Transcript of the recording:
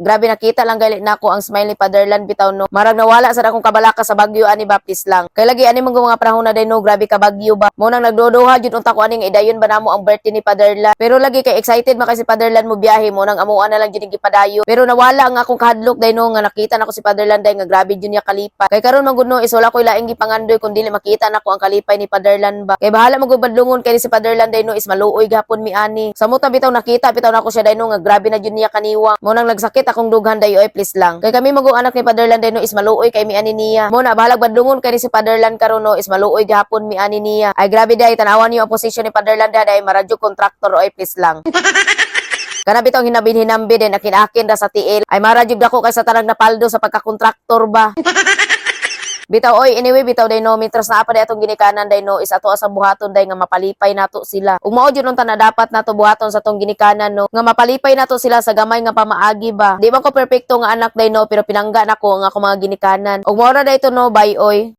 Grabe, nakita lang gali nako ang smile ni Fatherland bitaw, no. Marag nawala sa akong kabalaka sa bagyo ani ba, please lang. Kay lagi ani mong mga panahon na day, no, grabe ka bagyo ba. Mo nang nagduduha jud unta ko ani nga idayon ba namo ang birthday ni Fatherland. Pero lagi kay excited man kay si Fatherland mo biyahe, mo nang amuan na lang jud gipadayo. Pero nawala ang akong kahadlok day, no, nga nakita nako si Fatherland day nga grabe jud niya kalipay. Kay karon man gud, no, is wala koy laing gipangandoy kun dili makita nako ang kalipay ni Fatherland ba. Kay bahala man gud badlungon kay ni si Fatherland day, no, is maluoy gihapon mi ani. Sa muta bitaw nakita bitaw nako siya day, no, nga grabe na jud niya kaniwang. Mo nang nagsakit akong dughan day oy, please lang. Kay kami magong anak ni Fatherland day, no, is maluoy kay mi ani niya. Mo na bahalag badlungon kay ni si Fatherland karon, no, is maluoy gihapon mi ani niya. Ay grabe day, tanawan niyo ang position ni Fatherland day, maradyo contractor oy, please lang. Kana bitong hinabin-hinambi din akin-akin ra sa tiil. Ay mara jud dako kay sa tanang napaldo sa pagkakontraktor ba. Bitaw oy, anyway bitaw day, no, mitras na pa day atong ginikanan day, no, is ato sa buhaton day nga mapalipay nato sila. Ug mao jud unta na dapat nato buhaton sa atong ginikanan, no, nga mapalipay nato sila sa gamay nga pamaagi ba. Di man ko perpekto nga anak day, no, pero pinangga nako ang ako mga ginikanan. Ug mao ra day to, no, bye oy.